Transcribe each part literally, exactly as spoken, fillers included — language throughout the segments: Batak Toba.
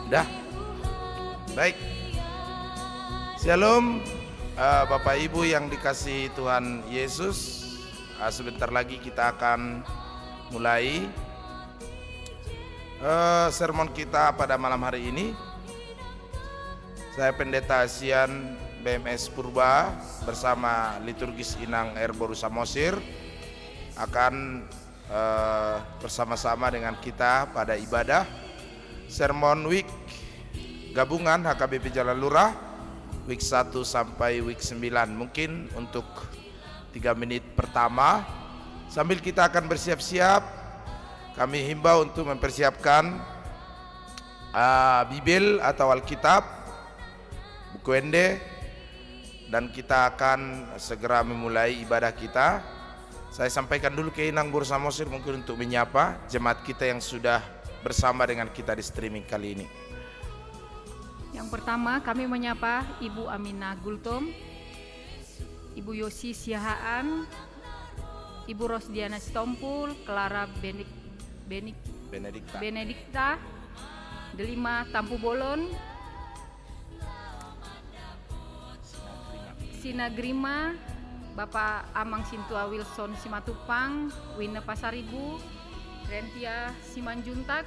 Dah. Baik. Shalom, eh, Bapak Ibu yang dikasihi Tuhan Yesus. Eh, sebentar lagi kita akan mulai, eh, sermon kita pada malam hari ini. Saya Pendeta Asian B M S Purba bersama Liturgis Inang R Boru Samosir akan, eh, bersama-sama dengan kita pada ibadah sermon week gabungan H K B P Jalalura, week satu sampai week sembilan. Mungkin untuk tiga menit pertama, sambil kita akan bersiap-siap, kami himbau untuk mempersiapkan, ah, Bibel atau Alkitab, buku ende, dan kita akan segera memulai ibadah kita. Saya sampaikan dulu ke Inang Boru Samosir mungkin untuk menyapa jemaat kita yang sudah bersama dengan kita di streaming kali ini. Yang pertama, kami menyapa Ibu Aminah Gultom, Ibu Yosi Siahaan, Ibu Rosdiana Sitompul, Clara Benik-, Benik-, Benedikta. Benedikta, Delima Tampubolon, Sinagrima, Bapak Amang Sintua Wilson Simatupang, Wina Pasaribu, Rentia Simanjuntak,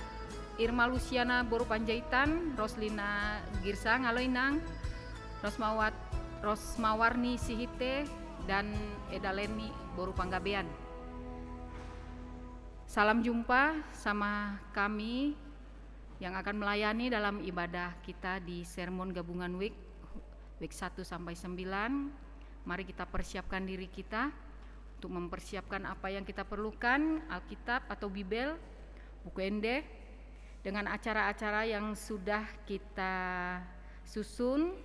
Irma Lusiana Boru Panjaitan, Roslina Girsang, halo Inang, Rosmawat-, Rosmawarni Sihite, dan Eda Leni Boru Panggabean. Salam jumpa sama kami yang akan melayani dalam ibadah kita di Sermon Gabungan Week, week satu sampai sembilan. Mari kita persiapkan diri kita untuk mempersiapkan apa yang kita perlukan, Alkitab atau Bibel, buku ende, dengan acara-acara yang sudah kita susun.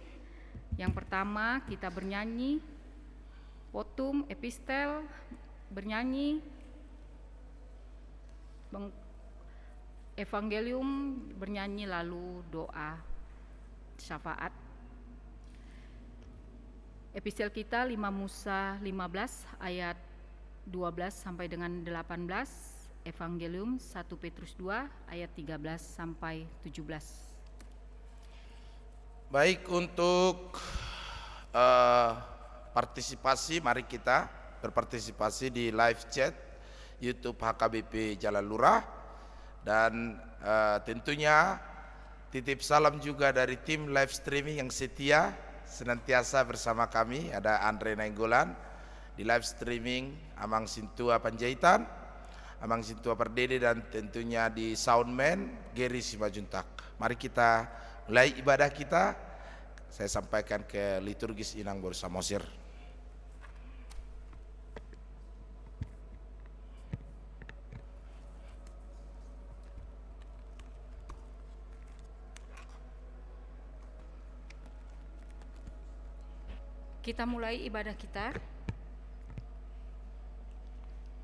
Yang pertama, kita bernyanyi, Votum, Epistel, bernyanyi, Bang-, Evangelium, bernyanyi, lalu doa syafaat. Epistel kita lima Musa lima belas ayat dua belas sampai dengan delapan belas, Evangelium satu Petrus dua ayat tiga belas sampai tujuh belas. Baik, untuk, eh, partisipasi, mari kita berpartisipasi di live chat YouTube H K B P Jalalura. Dan, eh, tentunya titip salam juga dari tim live streaming yang setia senantiasa bersama kami. Ada Andre Nainggolan di live streaming, Amang Sintua Panjaitan, Amang Sintua Pardede, dan tentunya di soundman, Geri Simanjuntak. Mari kita mulai ibadah kita. Saya sampaikan ke Liturgis Inang Boru Samosir. Kita mulai ibadah kita.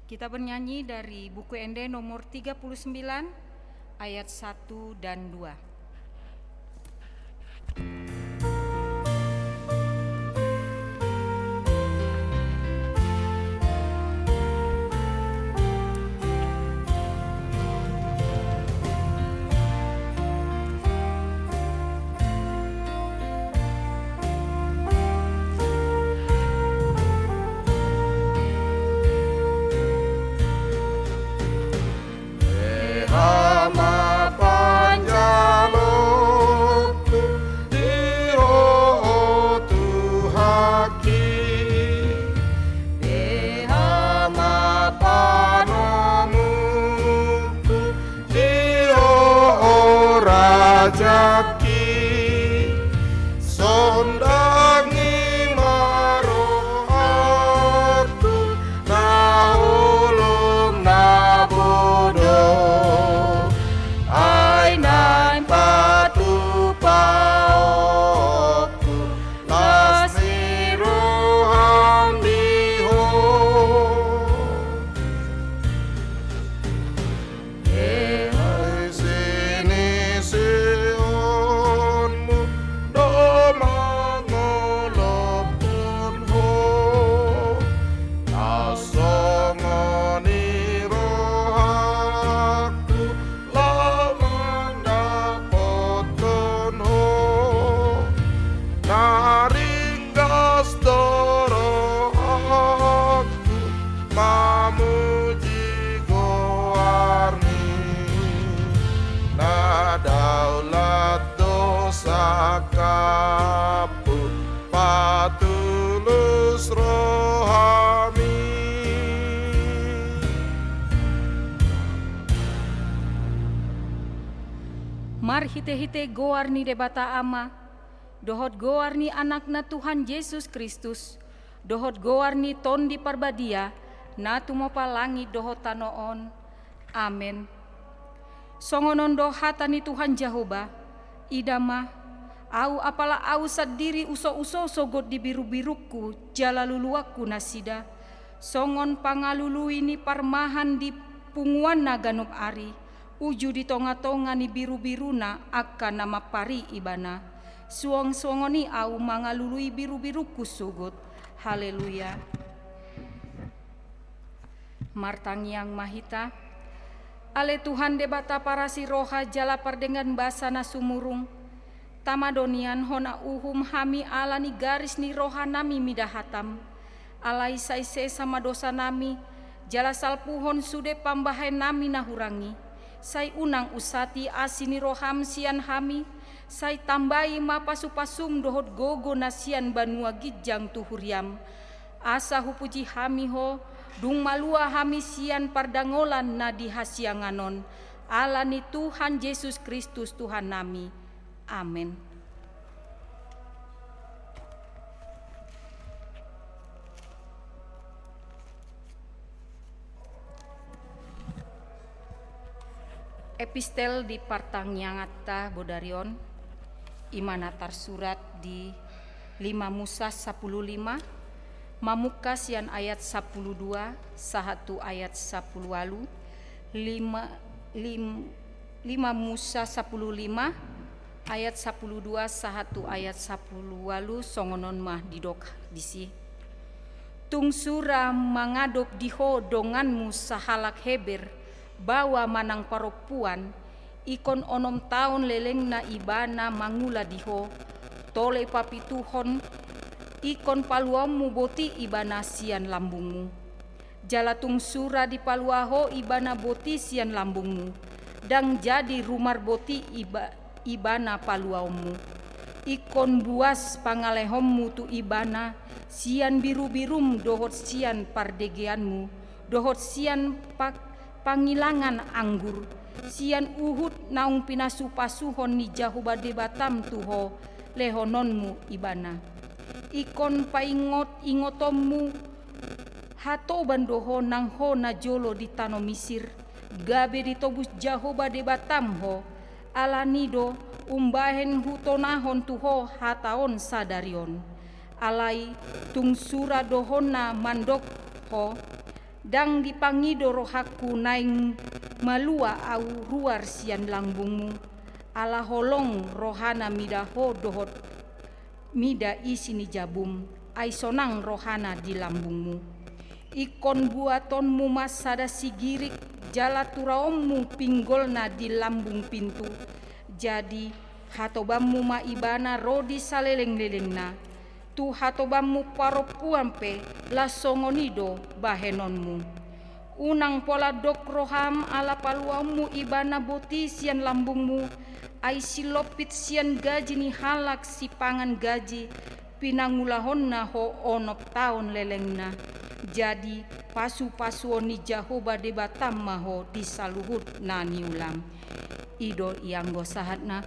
Kita bernyanyi dari buku ende nomor tiga puluh sembilan, ayat satu dan dua. Beha ma panjaloku di Ho, o Tuhanki. Beha ma panomungku di Ho, o Rajangki. Sondangi ma rohangku na holom na bodo, ai naeng patupahonku las ni roham di Ho. Beha isi ni Sion Sangkapmu patulus rohami. Marhitehite goar ni Debata Ama, dohot goar ni Anakna Tuhan Jesus Kristus, dohot goar ni Tondi Parbadia, na tumompa langit dohot tano on. Amen. Songon on do hata ni Tuhan Jahowa: Ida ma, Ahu, apala Ahu sandiri usouso sogot di birubirungku jala luluanku nasida, songon pangalului ni parmahan di punguanna ganup ari, uju di tongatonga ni birubiruna angka na mampari ibana. Suang songon i Ahu mangalului birubirungku sogot. Haleluya. Martangiang ma hita. Ale Tuhan Debata parasi roha jala pardenggan basa na sumurung, tama do nian hona uhum hami ala ni garis ni rohanami mida hatam. Alai sai sesa ma dosanami, jala salpuhon sude pambahenami na hurang i. Sai unang usati asi ni roham sian hami, sai tambai ma pasupasum dohot gogo na sian banua ginjang tu huriam. Asa hupuji hami ho, dung malua hami sian pardangolan na di hasiangan on, ala ni Tuhan Jesus Kristus Tuhannami. Amen. Epistel di partangianganta bodari on, i ma na tarsurat di lima Musa sapuluh lima, mamungka sian ayat sapuluh dua sahat tu ayat sapuluh ualu, lima, lim-, lima Musa sapuluh lima, ayat sapuluh dua sahat tu ayat sapuluh ualu, songon on ma didok disi. Tung sura mangadop di ho donganmu sahalak Heber, baoa manang parompuan, ingkon onom taon lelengna ibana mangula di ho, tole papituhon, ingkon paluaonmu boti ibana sian lambungmu. Jala tung sura dipalua ho ibana boti sian lambungmu, ndang jadi rumar boti iba-, ibana paluaonmu. Ingkon buas pangalehonmu tu ibana, sian birubirum dohot sian pardegeanmu, dohot sian pa-, pangilangan anggur, sian uhut naung pinasupasuhon ni Jahowa Debatam tu ho, lehononmu ibana. Ingkon paingotingotonmu hatoban do ho nang ho najolo di tano Misir, gabe ditobus Jahowa Debatam ho, ala ni do umbahen hutonahon tu ho hata on sadari on. Alai tung sura dohonna mandok ho, ndang dipangido rohangku naeng malua ahu ruar sian lambungmu, ala holong rohana mida ho dohot mida isi ni jabum, ai sonang rohana di lambungmu. Ingkon buatonmu ma sada sigirik, jala turaonmu pinggolna di lambung pintu. Jadi, hatobanmu ma ibana ro di salelenglelengna. Tu hatobanmu parompuan pe, laos songon i do bahenonmu. Unang pola dok roham ala paluaonmu ibana boti sian lambungmu, ai silompit sian gaji ni halak sipangan gaji pinangulahonna ho onom taon lelengna. Jadi, pasupasuon ni Jahowa Debatam ma ho di saluhut na niulam. I do i anggo sahatna.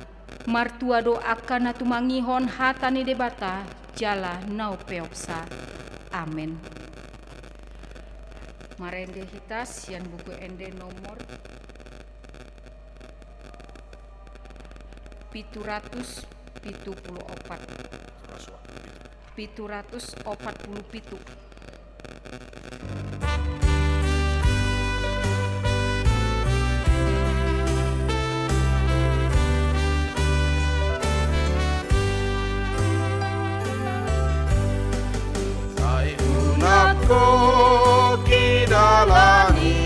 Martua do angka na tumangihon hata ni Debata jala na umpeopsa. Amen. Marende hita sian Buku Ende nomor pitu ratus pitu puluh opat. Pitu ratus opat puluh pitu. Sai unang ho hudalani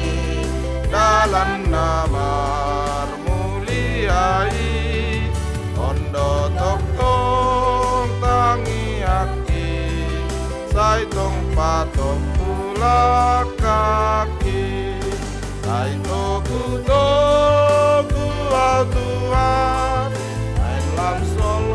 dalan na mar- mulia i, on do tongtong tangiangki, sai tong patompu langkangki. Sai togutogu ahu Tuhan, naeng lam son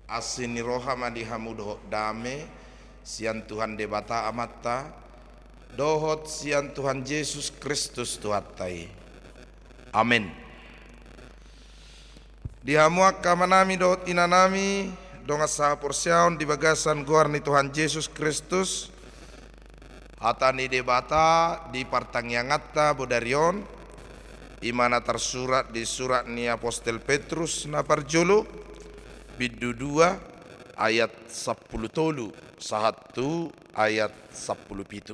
Asi ni roha ma di hamu dohot dame sian Tuhan Debata Amanta dohot sian Tuhan Jesus Kristus Tuhanta i. Amen. Di hamu angka amanami dohot inanami, dongan sahaporseaon di bagasan goar ni Tuhan Jesus Kristus, hata ni Debata di partangianganta bodari on, i ma na tarsurat di surat ni Apostel Petrus na parjolo, bindu dua, ayat sampulu tolu sahat tu ayat sampulu pitu.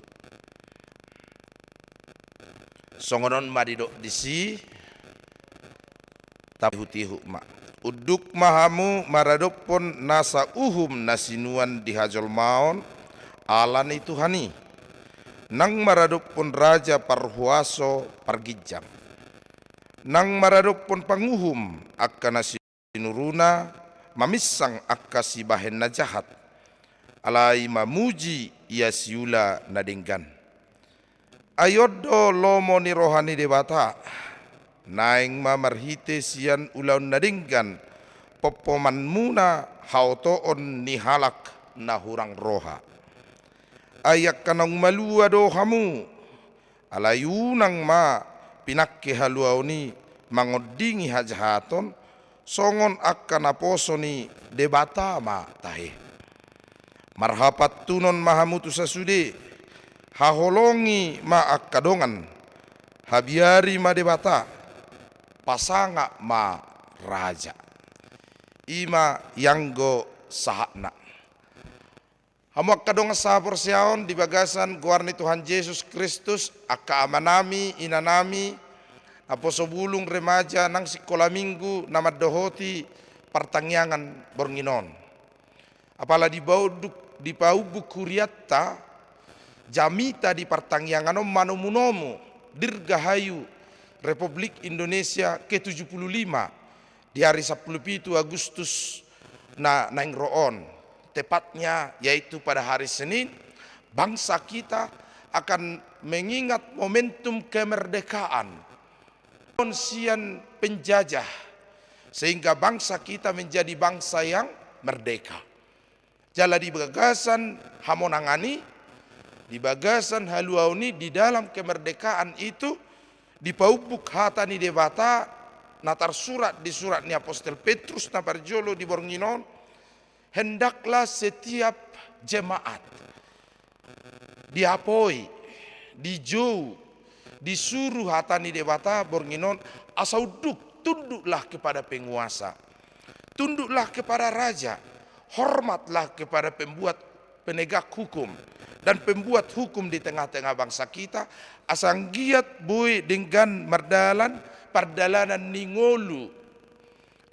Songon on ma didok disi, taihutihut ma. Unduk ma hamu maradophon nasa uhum na sinuan di hajolmaon ala ni Tuhan i, nang maradophon raja parhuaso parginjang, nang maradophon panguhum angka na sinuruna maminsang angka sibahen na jahat, alai mamuji ia siula na denggan. Ai on do lomo ni roha ni Debata, naeng ma marhite sian ulaon na denggan pompomanmuna haotoon ni halak na hurang roha. Ai angka naung malua do hamu, alai unang ma pinangke haluaon i mangondingi hajahaton, songon angka naposo ni Debata ma tahe. Marhapantunon ma hamu tu sasude, haholongi ma angka dongan, habiari ma Debata, pasangap ma raja. I ma ianggo sahatna. Hamu angka dongan sahaporseaon di bagasan goar ni Tuhan Jesus Kristus, angka amanami, inanami, naposo bulung, remaja, nang sikola minggu na mandohoti partangiangan borngin on. Apala di bau-, duk-, di paumbuk hurianta, jamita di partangiangan on manomunomu, dirgahayu Republik Indonesia ketujuh puluh lima, di hari sampulu pitu Agustus na naeng ro on. Tepatnya yaitu pada hari Senin, bangsa kita akan mengingat momentum kemerdekaan sian penjajah, sehingga bangsa kita menjadi bangsa yang merdeka. Jala di bagasan hamonangan i, di bagasan haluaon i, di dalam kemerdekaan itu, di paumbuk hata ni Debata na tarsurat di surat ni Apostel Petrus na parjolo di borngin on, hendaklah setiap jemaat diapoi, dijou, disuruh hata ni Debata borngin on, asa unduk, tunduklah kepada penguasa, tunduklah kepada raja, hormatlah kepada pembuat penegak hukum dan pembuat hukum di tengah-tengah bangsa kita, asa anggiat boi denggan mardalan pardalanan ni ngolu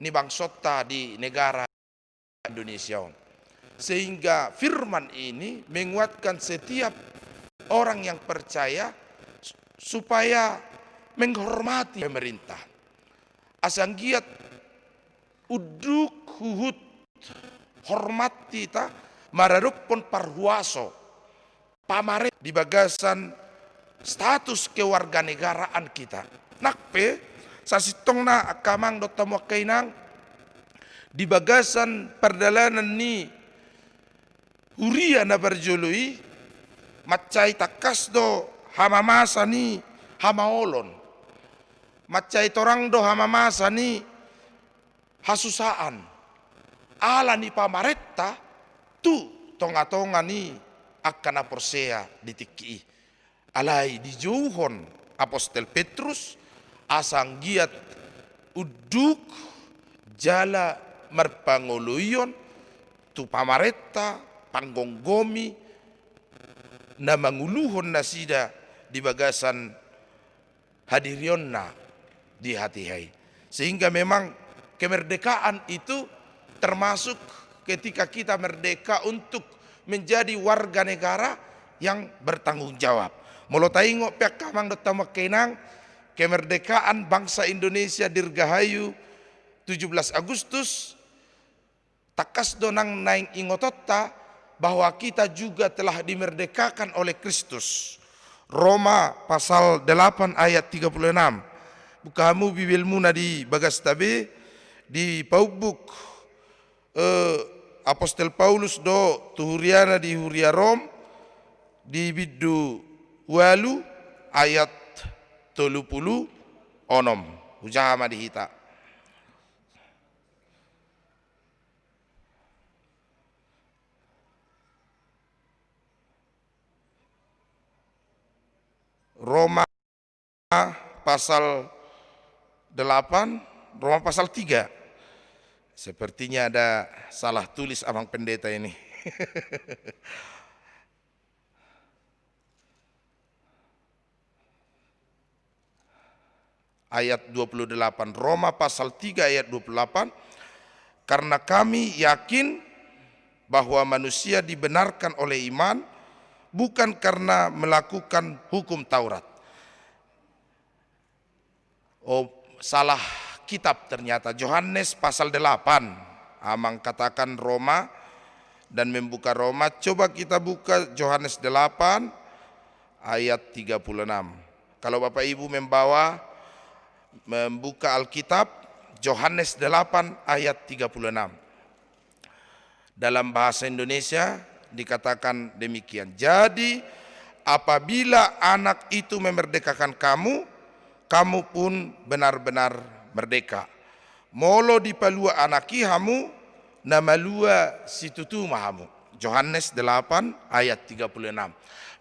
ni bangsonta di negara Indonesia on. Sehingga firman ini menguatkan setiap orang yang percaya s-, supaya menghormati pemerintah. Asa anggiat unduk huhut hormat hita maradophon parhuaso, pamarenta di bagasan status kewarganegaraan kita. Nang pe, sasintongna angka amang dohot hamu angka inang, di bagasan pardalanan ni huria na parjolo i, mansai tangkas do hamamasa ni hamaolon, mansai torang do hamamasa ni hasusaan ala ni pamarenta tu tongatonga ni angka na porsea di tingki i. Alai dijouhon Apostel Petrus asa anggiat unduk jala marpangoloion tu pamarenta, panggomgomi na manguluhon nasida di bagasan hadirionna di hatiha i. Sehingga memang kemerdekaan itu termasuk ketika kita merdeka untuk menjadi warga negara yang bertanggung jawab. Molo taingot pe angka amang dohot hamu angka inang, kemerdekaan bangsa Indonesia dirgahayu tujuh belas Agustus, tangkas do nang naeng ingotonta bahwa kita juga telah dimerdekakan oleh Kristus. Roma pasal delapan ayat tiga puluh enam. Buka hamu Bibelmuna di bagasta be, di paumbuk Eh, Apostel Paulus do tu huriana di huria Rom, di bindu ualu ayat tolu pulu onom. Hujaha ma di hita. Roma pasal delapan, Roma pasal tiga. Sepertinya ada salah tulis Amang Pendeta ini. Ayat dua puluh delapan, Roma pasal tiga ayat dua puluh delapan, "Karena kami yakin bahwa manusia dibenarkan oleh iman, bukan karena melakukan hukum Taurat." Oh, salah kitab ternyata. Johannes pasal delapan. Amang katakan Roma dan membuka Roma. Coba kita buka Johannes delapan ayat tiga puluh enam. Kalau Bapak Ibu membawa, membuka Alkitab, Johannes delapan ayat tiga puluh enam. Dalam bahasa Indonesia dikatakan demikian. "Jadi, apabila Anak itu memerdekakan kamu, kamu pun benar-benar merdeka. Molo dipalua Anak i hamu, na malua situtu ma hamu." Johannes delapan ayat tiga puluh enam.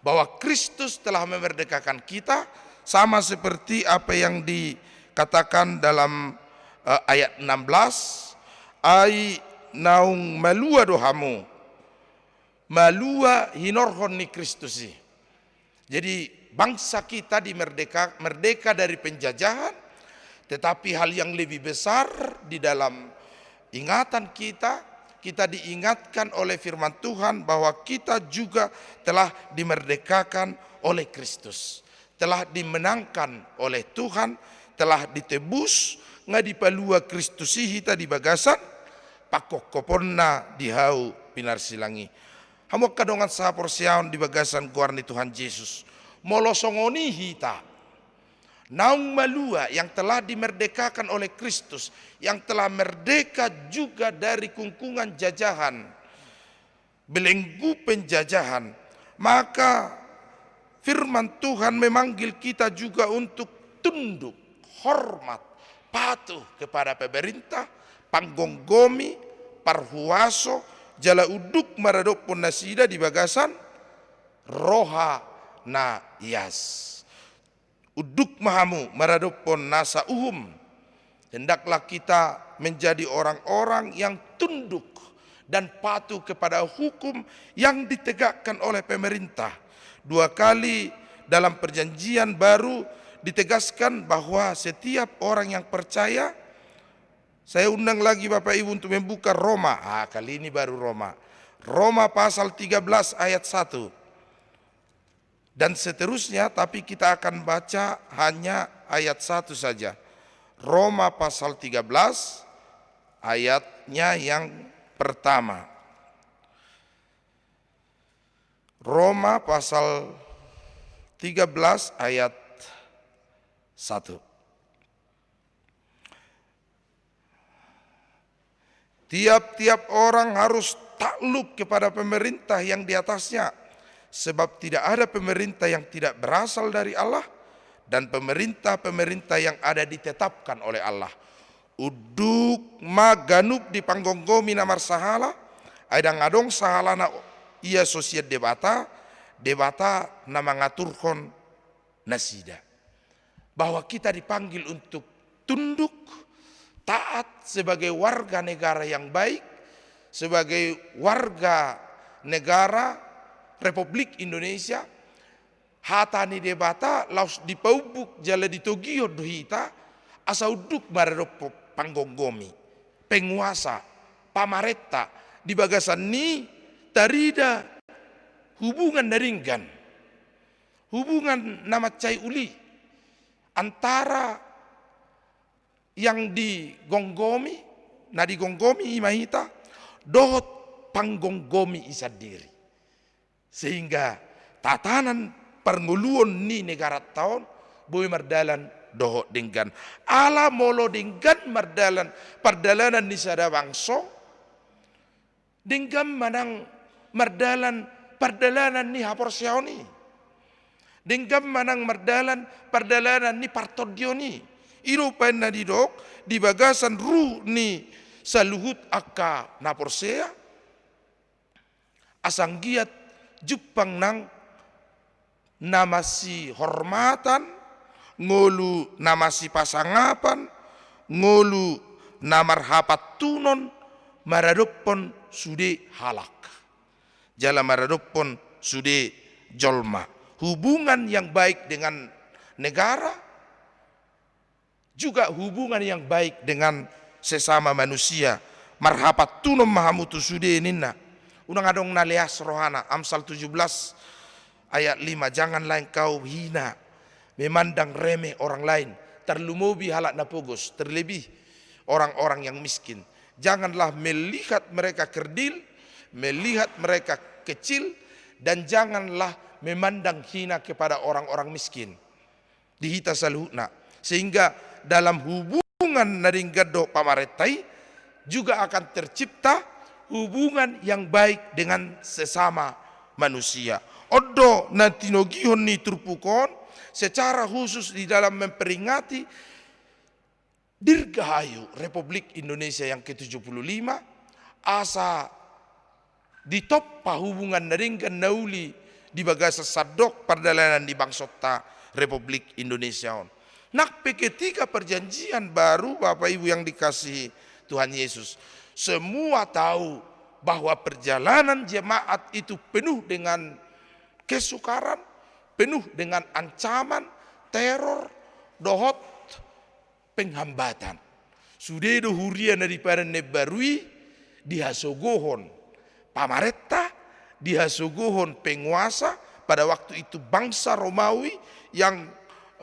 Bahwa Kristus telah memerdekakan kita, sama seperti apa yang dikatakan dalam, eh, ayat enam belas, "Ai naung malua do hamu." Malua hinorhon ni Kristus i. Jadi, bangsa kita di merdeka, merdeka dari penjajahan, tetapi hal yang lebih besar di dalam ingatan kita, kita diingatkan oleh firman Tuhan bahwa kita juga telah dimerdekakan oleh Kristus, telah dimenangkan oleh Tuhan, telah ditebus, nga dipalua Kristus i hita di bagasan pangkophoponna di hau pinarsilang i. Hamu angka dongan sahaporseaon di bagasan goar ni Tuhan Jesus, molo songon i hita, naung malua, yang telah dimerdekakan oleh Kristus, yang telah merdeka juga dari kungkungan jajahan, belenggu penjajahan, maka firman Tuhan memanggil kita juga untuk tunduk, hormat, patuh kepada pemerintah, panggomgomi, parhuaso, jala unduk maradophon nasida di bagasan roha na ias. Unduk ma hamu maradophon nasa uhum. Hendaklah kita menjadi orang-orang yang tunduk dan patuh kepada hukum yang ditegakkan oleh pemerintah. Dua kali dalam Perjanjian Baru ditegaskan bahwa setiap orang yang percaya, saya undang lagi Bapak Ibu untuk membuka Roma. Ah, kali ini baru Roma. Roma pasal tiga belas ayat satu. Dan seterusnya, tapi kita akan baca hanya ayat satu saja. Roma pasal tiga belas, ayatnya yang pertama. Roma pasal tiga belas ayat satu. Tiap-tiap orang harus takluk kepada pemerintah yang di atasnya, sebab tidak ada pemerintah yang tidak berasal dari Allah, dan pemerintah-pemerintah yang ada ditetapkan oleh Allah. Unduk ma ganup di panggomgomi na marsahala, ai ndang adong sahalana ia so sian Debata, Debata na mangaturhon nasida. Bahwa kita dipanggil untuk tunduk, taat sebagai warga negara yang baik, sebagai warga negara Republik Indonesia, hata ni Debata laos dipaumbuk jala ditogihon do hita, asa unduk maradophon panggomgomi, penguasa, pamarenta, di bagasan ni tarida hubungan na denggan. Hubungan na mansai uli antara yang digomgomi, na digomgomi i ma hita, dohot panggomgomi i sandiri. Sehingga tatanan parngoluon ni negaranta on boi mardalan dohot denggan. Ala molo denggan mardalan pardalanan ni sada bangso, Denggan ma nang mardalan pardalanan ni haporseaon i. Denggan ma nang mardalan pardalanan ni partondion i. I do umbahen na didok di bagasan ruhut ni saluhut angka na porsea. Asa anggiat jumpang nang na masihormatan, ngolu na masipasangapan, ngolu na marhapantunon, maradophon sude halak. Jala maradophon sude jolma. Hubungan yang baik dengan negara, juga hubungan yang baik dengan sesama manusia. Marhapantunon ma hamu tu sude ninna. Unang adong na leas rohana, Amsal tujuh belas ayat lima, "Janganlah engkau hina memandang remeh orang lain, terlumobi halak na pogos, terlebih orang-orang yang miskin. Janganlah melihat mereka kerdil, melihat mereka kecil, dan janganlah memandang hina kepada orang-orang miskin." Di hita saluhutna. Sehingga dalam hubungan na denggan dohot pamarenta i juga akan tercipta hubungan yang baik dengan sesama manusia. On do na tinogihon ni turpuk on secara khusus di dalam memperingati Dirgahayu Republik Indonesia yang ketujuh puluh lima, asa ditompa hubungan na denggan na uli di bagasan sandok pardalanan ni bangsonta Republik Indonesia on. Nang pe ketika perjanjian baru, Bapak Ibu yang dikasihi Tuhan Yesus, semua tahu bahwa perjalanan jemaat itu penuh dengan kesukaran, penuh dengan ancaman, teror, dohot penghambatan. Sude do huria na di Padan na Imbaru i dihasogohon pamarenta, dihasogohon penguasa, pada waktu itu bangsa Romawi yang,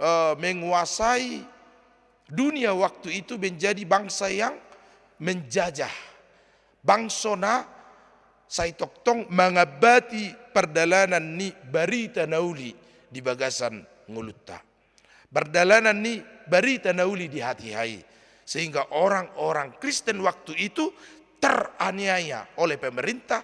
eh, menguasai dunia waktu itu menjadi bangsa yang menjajah. Bangso na sai tongtong mangambati pardalanan ni barita na uli di bagasan ngolunta. Pardalanan ni barita na uli di hatiha i. Sehingga orang-orang Kristen waktu itu teraniaya oleh pemerintah,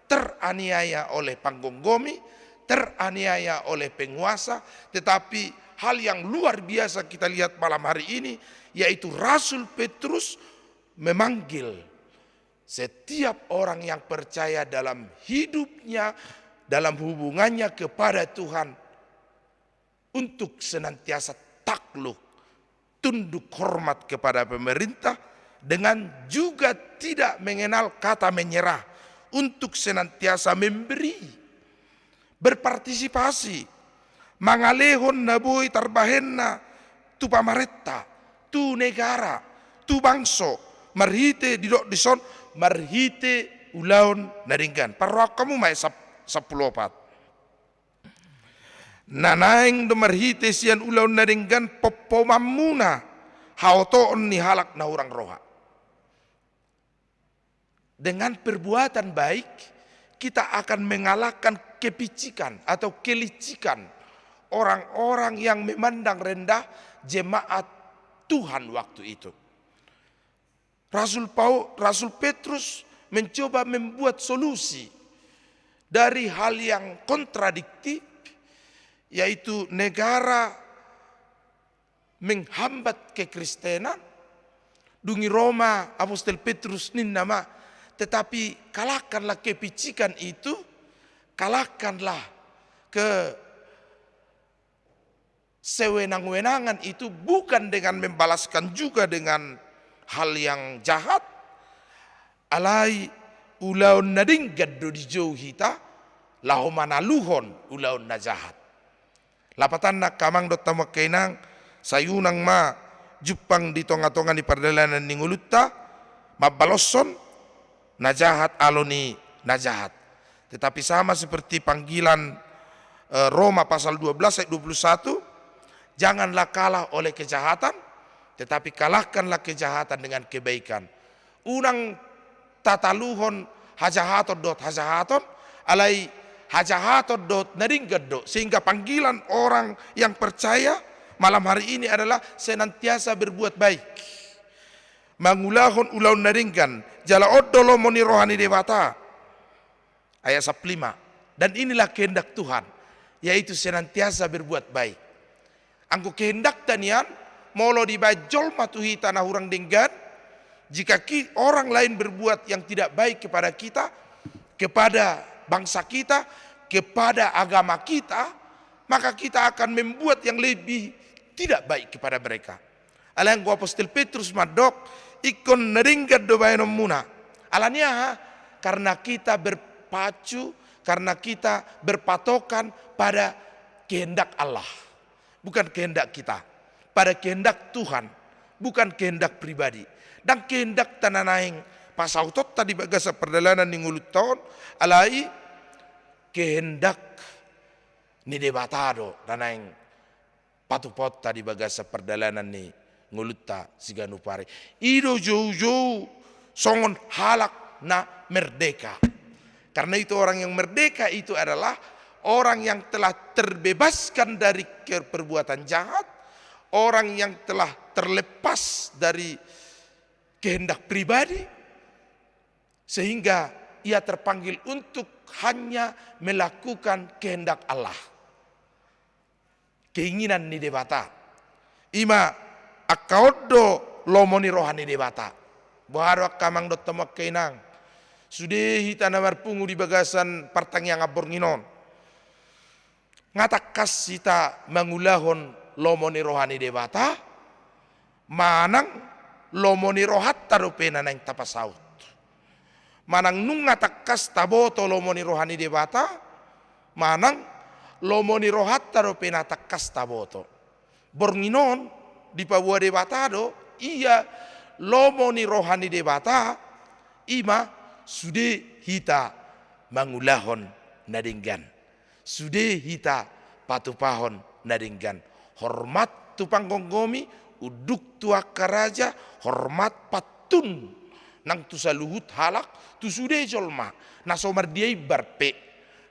teraniaya oleh panggomgomi, teraniaya oleh penguasa, tetapi hal yang luar biasa kita lihat malam hari ini, yaitu Rasul Petrus memanggil setiap orang yang percaya dalam hidupnya, dalam hubungannya kepada Tuhan, untuk senantiasa takluk, tunduk hormat kepada pemerintah, dengan juga tidak mengenal kata menyerah, untuk senantiasa memberi, berpartisipasi, mangalehon na boi tarbahenna tu pamarenta, tu negara, tu bangso, marhite didok dison, marhite ulaon na denggan. Parrohahon hamu ma ayat sap-, sampulu opat. Na naeng do marhite sian ulaon na denggan pompomanmuna haotoon ni halak na hurang roha. Dengan perbuatan baik, kita akan mengalahkan kepicikan atau kelicikan orang-orang yang memandang rendah jemaat Tuhan waktu itu. Rasul Pau-, Rasul Petrus mencoba membuat solusi dari hal yang kontradiktif, yaitu negara menghambat kekristenan. Dung i ro ma Apostel Petrus ninna ma, "Tetapi kalahkanlah kepicikan itu, kalahkanlah ke sewenang-wenangan itu bukan dengan membalaskan juga dengan hal yang jahat, alai ulaon na denggan do dijou hita, laho manaluhon ulaon na jahat." Lapatanna angka amang dohot hamu angka inang, sai unang ma jumpang di tonga-tonga ni pardalanan ni ngolunta, mambaloshon na jahat alo ni na jahat. Tetapi sama seperti panggilan, eh, Roma pasal dua belas ayat dua puluh satu, "Janganlah kalah oleh kejahatan, tetapi kalahkanlah kejahatan dengan kebaikan." Unang tataluhon hajahaton dohot hajahaton, alai hajahaton dohot na denggan do, sehingga panggilan orang yang percaya malam hari ini adalah senantiasa berbuat baik. mangulahon ulaon na denggan, jala on do lomo ni roha ni Debata. Ayat sampulu lima. Dan inilah kehendak Tuhan, yaitu senantiasa berbuat baik. Anggo kehendakta nian, molo dibaen jolma tu hita na hurang denggan, jika ki-, orang lain berbuat yang tidak baik kepada kita, kepada bangsa kita, kepada agama kita, maka kita akan membuat yang lebih tidak baik kepada mereka. Alai anggo apostel Petrus mandok, ingkon na denggan do baenonmuna. Ala ni aha? Karena kita berpacu, karena kita berpatokan pada kehendak Allah. Bukan kehendak kita. Pada kehendak Tuhan. Bukan kehendak pribadi. Ndang kehendakta na naeng pasautonta di bagasan pardalanan ni ngolunta on, alai kehendak ni Debata do na naeng patupaonta di bagasan pardalanan ni ngolunta siganup ari. I do joujou songon halak na merdeka. Karena itu orang yang merdeka itu adalah orang yang telah terbebaskan dari ke-, perbuatan jahat, orang yang telah terlepas dari kehendak pribadi, sehingga ia terpanggil untuk hanya melakukan kehendak Allah. Keinginan ni Debata. I ma angka on do lomo ni roha ni Debata. Boha do angka amang dohot hamu angka inang? Sude hita na marpungu di bagasan partangiangan borngin on. Nga tangkas hita mangulahon lomo ni roha ni Debata, manang lomo ni rohanta dope na naeng tapasaut. Manang nunga tangkas taboto lomo ni roha ni Debata, manang lomo ni rohanta dope na tangkas taboto. Borngin on dipaboa Debata do ia lomo ni roha ni Debata, i ma sude hita mangulahon na denggan. Sude hita patupahon na denggan. Hormat tu panggomgomi, unduk tu angka raja, hormat pantun nang tu saluhut halak, tu sude jolma na so mardia imbar pe,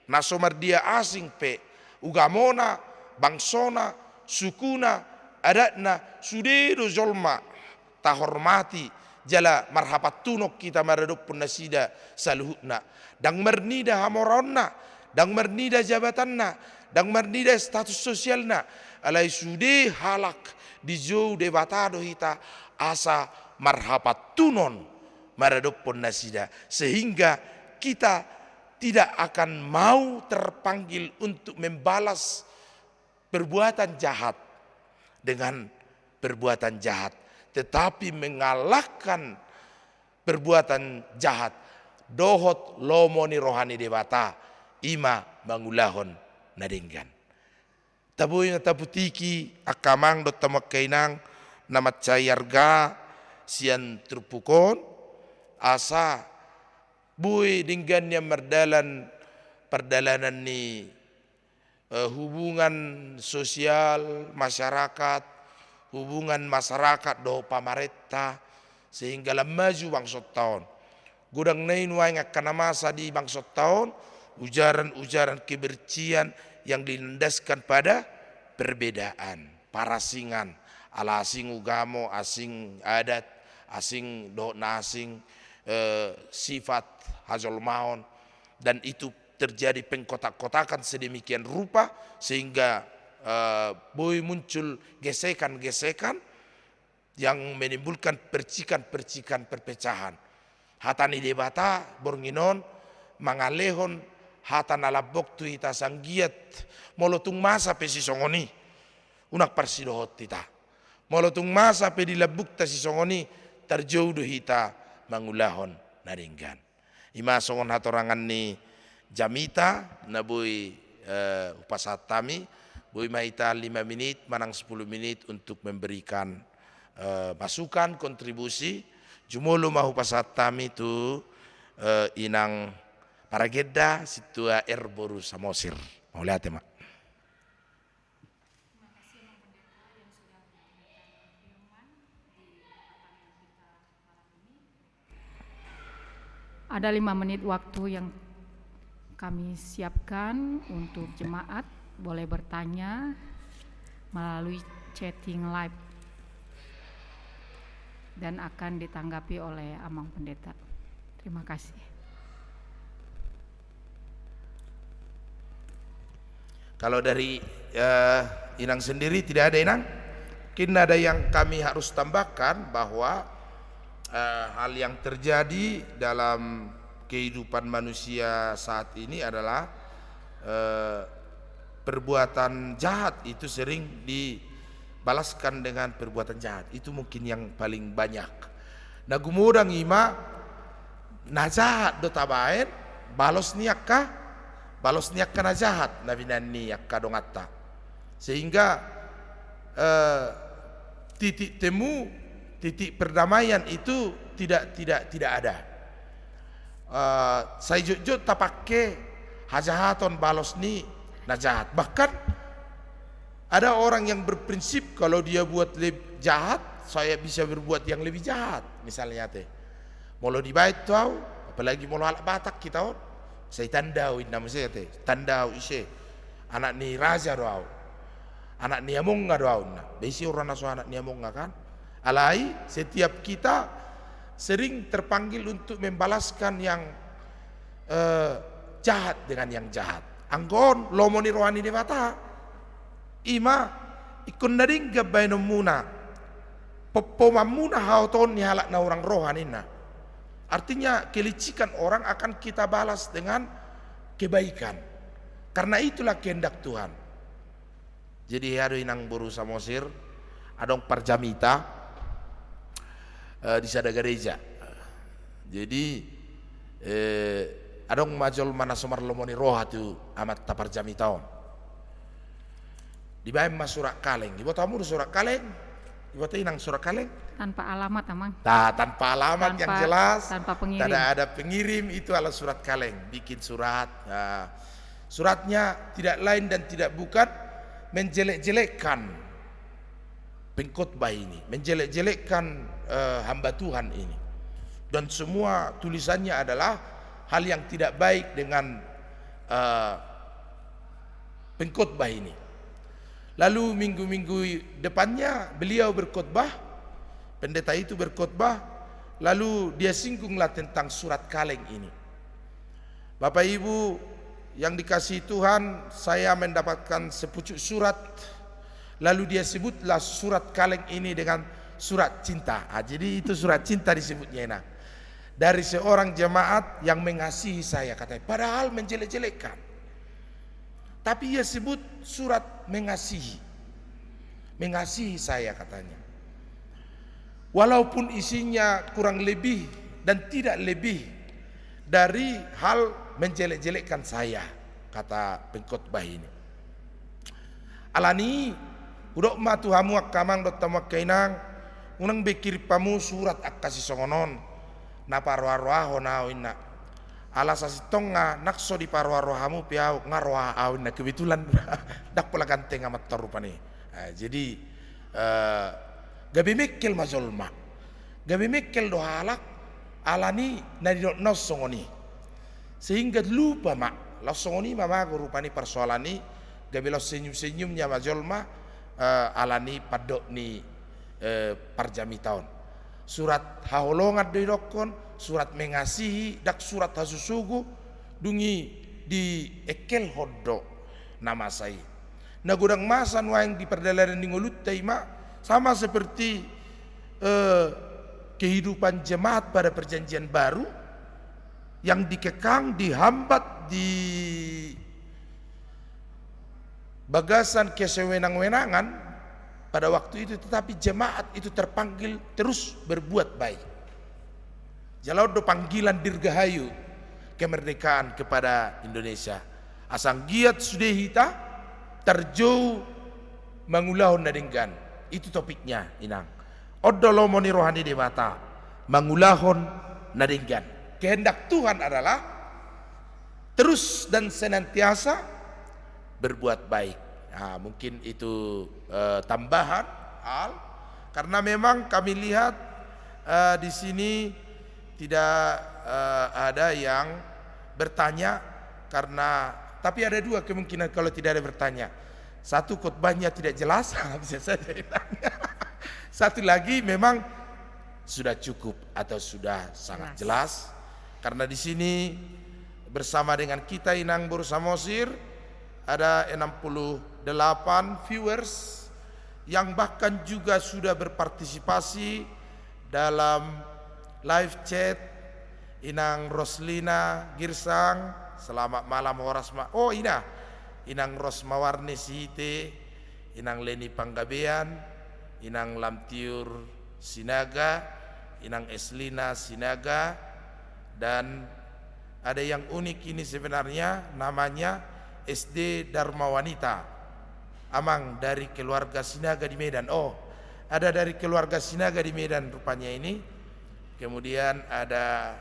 na so mardia asing pe, ugamona, bangsona, sukuna, adatna, sude do jolma tahormati, jala marhapantunon hita maradophon nasida saluhutna. Ndang marnida hamoraonna, ndang marnida jabatanna, ndang marnida status sosialna, alai sude halak dijou Debata do hita asa marhapantunon maradophon nasida, sehingga kita tidak akan mau terpanggil untuk membalas perbuatan jahat dengan perbuatan jahat, tetapi mengalahkan perbuatan jahat dohot lomo ni roha ni Debata, i ma mangulahon na denggan. Tabo i na taputiki angka amang dohot hamu angka inang na mansai arga sian turpuk on, asa boi denggan nian mardalan pardalanan ni eh, hubungan sosial masyarakat, hubungan masyarakat dohot pamarenta, sehingga lam maju bangsonta on. Godang na i nuaeng angka na masa di bangsonta on, ujaran-ujaran kebencian yang dilandaskan pada perbedaan, parasingan, ala asing ugamo, asing adat, asing dohot na asing, eh, sifat hajolmaon, dan itu terjadi pengkotak-kotakan sedemikian rupa sehingga, eh, boi muncul gesekan-gesekan yang menimbulkan percikan-percikan perpecahan. Hata ni Debata borngin on mangalehon hata na lambok tu hita, sanggiat molo tung masa pe sisongon i, unang parsidohot hita. Molo tung masa pe di lambungta sisongon i, tarjou do hita mangulahon na denggan. I ma songon hatorangan ni jamita na boi, eh, hupasahat hami, boi ma hita lima menit manang sepuluh menit untuk memberikan, eh, masukan, kontribusi. Jumolo ma hupasahat hami tu, eh, inang paragenda Sintua R boru Samosir. Mauliate ma. Ada lima menit waktu yang kami siapkan untuk jemaat boleh bertanya melalui chatting live. dan akan ditanggapi oleh Amang Pendeta. Terima kasih. Kalau dari, eh, Inang sendiri tidak ada, Inang? Mungkin ada yang kami harus tambahkan bahwa, eh, hal yang terjadi dalam kehidupan manusia saat ini adalah, eh, perbuatan jahat itu sering dibalaskan dengan perbuatan jahat. Itu mungkin yang paling banyak. Na gumodang i ma, na jahat do tabaen, balos ni angka, balos ni angka na jahat na binaen ni angka donganta. Sehingga, eh, titik temu, titik perdamaian itu tidak, tidak, tidak ada. Eh, sai jotjot tapake hajahaton balos ni na jahat. Bahkan ada orang yang berprinsip kalau dia buat leb-, jahat, saya bisa berbuat yang lebih jahat, misalnya te. Molo dibaen tu au, apalagi molo halak Batak hita on, sai tanda au inna muse te, tanda au ise, anak ni raja do au, anak ni amonga do au inna. Ba ise urang na so anak ni amonga kan? Alai setiap kita sering terpanggil untuk membalaskan yang, eh, jahat dengan yang jahat. Anggo on lomo ni roha ni Debata. I ma, ingkon na denggan baenonmuna, pompomanmuna haotoon ni halak na hurang roha ninna. Artinya kelicikan orang akan kita balas dengan kebaikan. Karena itulah kehendak Tuhan. Jadi, hea do Inang boru Samosir, adong parjamita, eh, di sada gareja. Jadi, eh, adong ma jolma na so marlomo ni roha tu amanta parjamita on. Dibaen ma surat kaleng. Diboto hamu do surat kaleng? Diboto Inang surat kaleng? Tanpa alamat, Amang. Ta-, tanpa alamat yang jelas. Tanpa pengirim. Tidak ada pengirim, itu adalah surat kaleng. Bikin surat. Nah, suratnya tidak lain dan tidak bukan menjelek-jelekkan pengkhotbah ini, menjelek-jelekkan, eh, hamba Tuhan ini. Dan semua tulisannya adalah hal yang tidak baik dengan, eh, pengkhotbah ini. Lalu minggu-minggu depannya beliau berkhotbah, pendeta itu berkhotbah, lalu dia singgunglah tentang surat kaleng ini. Bapak Ibu yang dikasihi Tuhan, saya mendapatkan sepucuk surat, lalu dia sebutlah surat kaleng ini dengan surat cinta. Ah, jadi itu surat cinta disebutnya, Inang. Dari seorang jemaat yang mengasihi saya, katanya. Padahal menjelek-jelekkan. Tapi ia sebut surat mengasihi. Mengasihi saya, katanya. Walaupun isinya kurang lebih dan tidak lebih dari hal menjelek-jelekkan saya, kata pengkhotbah ini. Alani, hudok ma tu hamu angka amang dohot hamu angka inang, unang be kirim hamu surat angka sisongon on, na paroa-roahon au inna. Ala sasintongna, nang so diparoa-roa hamu pe au, nga roa au inna, kebetulan ndang pola ganteng amanta rupani. Ah, jadi, eh, gabe mengkel ma jolma. Gabe mengkel do halak, alani na nidokna on songon i. Sehingga lupa ma, laos songon i ma mago rupani parsoalan i, gabe laos senyum-senyumnya ma jolma, eh, alani pandok ni, eh, parjamita on. Surat haholongan do didokkon, surat mengasihi, ndang surat hasusugu, dung i diengkelhon do na masa i. Na godang masa nuaeng di pardalanan ni ngolunta i ma, sama seperti, eh, kehidupan jemaat pada Perjanjian Baru yang dikekang, dihambat di bagasan kesewenang-wenangan pada waktu itu, tetapi jemaat itu terpanggil terus berbuat baik. Jala on do panggilan dirgahayu kemerdekaan kepada Indonesia. Asa anggiat sude hita tarjou mangulahon na denggan. Itu topiknya, Inang. On do lomo ni roha ni Debata, mangulahon na denggan. Kehendak Tuhan adalah terus dan senantiasa berbuat baik. Nah, mungkin itu, eh, tambahan hal, karena memang kami lihat, eh, di sini tidak, eh, ada yang bertanya, karena, tapi ada dua kemungkinan kalau tidak ada bertanya. Satu, khotbahnya tidak jelas, bisa saja ditanya. Satu lagi, memang Sudah cukup atau sudah sangat jelas? Jelas. Karena di sini bersama dengan kita, Inang Boru Samosir, ada enam puluh delapan viewers yang bahkan juga sudah berpartisipasi dalam live chat. Inang Roslina Girsang, selamat malam, horas ma-, oh, ina, Inang Rosmawarni Sihite, Inang Leni Panggabean, Inang Lamtiur Sinaga, Inang Eslina Sinaga, dan ada yang unik ini sebenarnya, namanya S D Dharma Wanita. Amang dari keluarga Sinaga di Medan. Oh, ada dari keluarga Sinaga di Medan rupanya ini. Kemudian ada,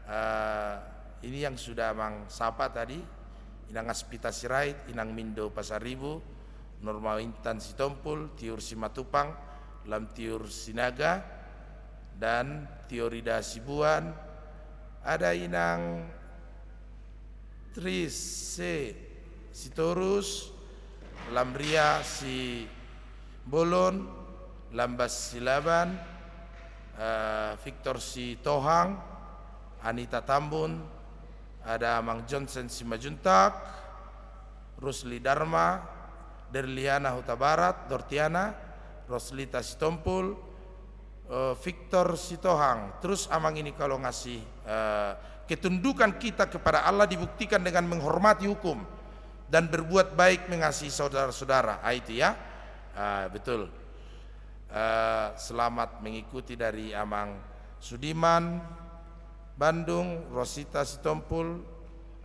eh, ini yang sudah Amang sapa tadi, Inang Aspita Sirait, Inang Mindo Pasaribu, Norma Intan Sitompul, Tiur Simatupang, Lamtiur Sinaga, dan Tiorida Sibuan, ada Inang Tris Sitorus, Lamria Sibolon, Lambas Silaban, eh, Victor Sitohang, Anita Tambun, ada Amang Johnson Simanjuntak, Rusli Dharma, Derliana Hutabarat, Dortiana, Roslita Sitompul, eh, Victor Sitohang. Terus Amang ini kalau ngasih, eh, ketundukan kita kepada Allah dibuktikan dengan menghormati hukum dan berbuat baik mengasihi saudara-saudara. Ah, itu ya. Ah, betul. Eh, selamat mengikuti dari Amang Sudiman, Bandung, Rosita Sitompul,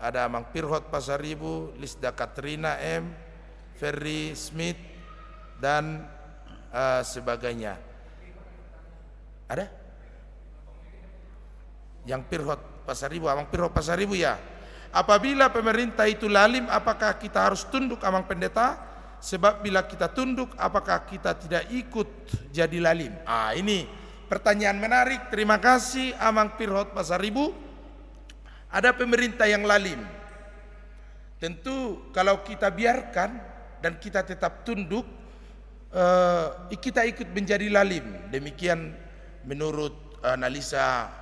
ada Amang Pirhot Pasaribu, Lisda Katrina M, Ferry Smith, dan, eh, sebagainya. Ada? Yang Pirhot Pasaribu, Amang Pirhot Pasaribu ya. Apabila pemerintah itu lalim, apakah kita harus tunduk, Amang Pendeta? Sebab bila kita tunduk, apakah kita tidak ikut jadi lalim? Ah, ini pertanyaan menarik. Terima kasih, Amang Pirhot Pasaribu. Ada pemerintah yang lalim. Tentu kalau kita biarkan dan kita tetap tunduk, eh, kita ikut menjadi lalim. Demikian menurut analisa,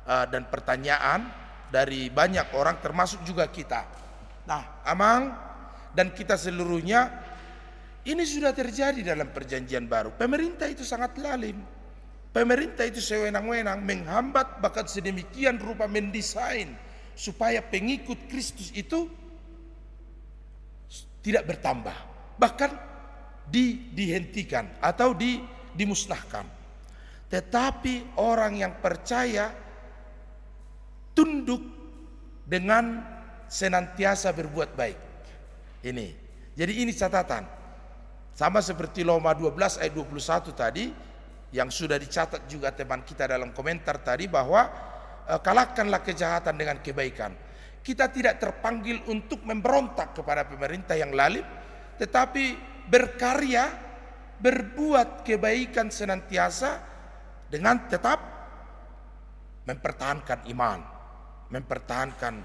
eh, dan pertanyaan dari banyak orang, termasuk juga kita. Nah, Amang dan kita seluruhnya, ini sudah terjadi dalam Perjanjian Baru. Pemerintah itu sangat lalim. Pemerintah itu sewenang-wenang, menghambat, bahkan sedemikian rupa mendesain supaya pengikut Kristus itu tidak bertambah, bahkan di-, dihentikan atau di-, dimusnahkan. Tetapi orang yang percaya tunduk dengan senantiasa berbuat baik. Ini. Jadi ini catatan. Sama seperti Roma dua belas ayat dua puluh satu tadi, yang sudah dicatat juga teman kita dalam komentar tadi, bahwa, eh, kalahkanlah kejahatan dengan kebaikan. Kita tidak terpanggil untuk memberontak kepada pemerintah yang lalim, tetapi berkarya, berbuat kebaikan senantiasa dengan tetap mempertahankan iman, mempertahankan,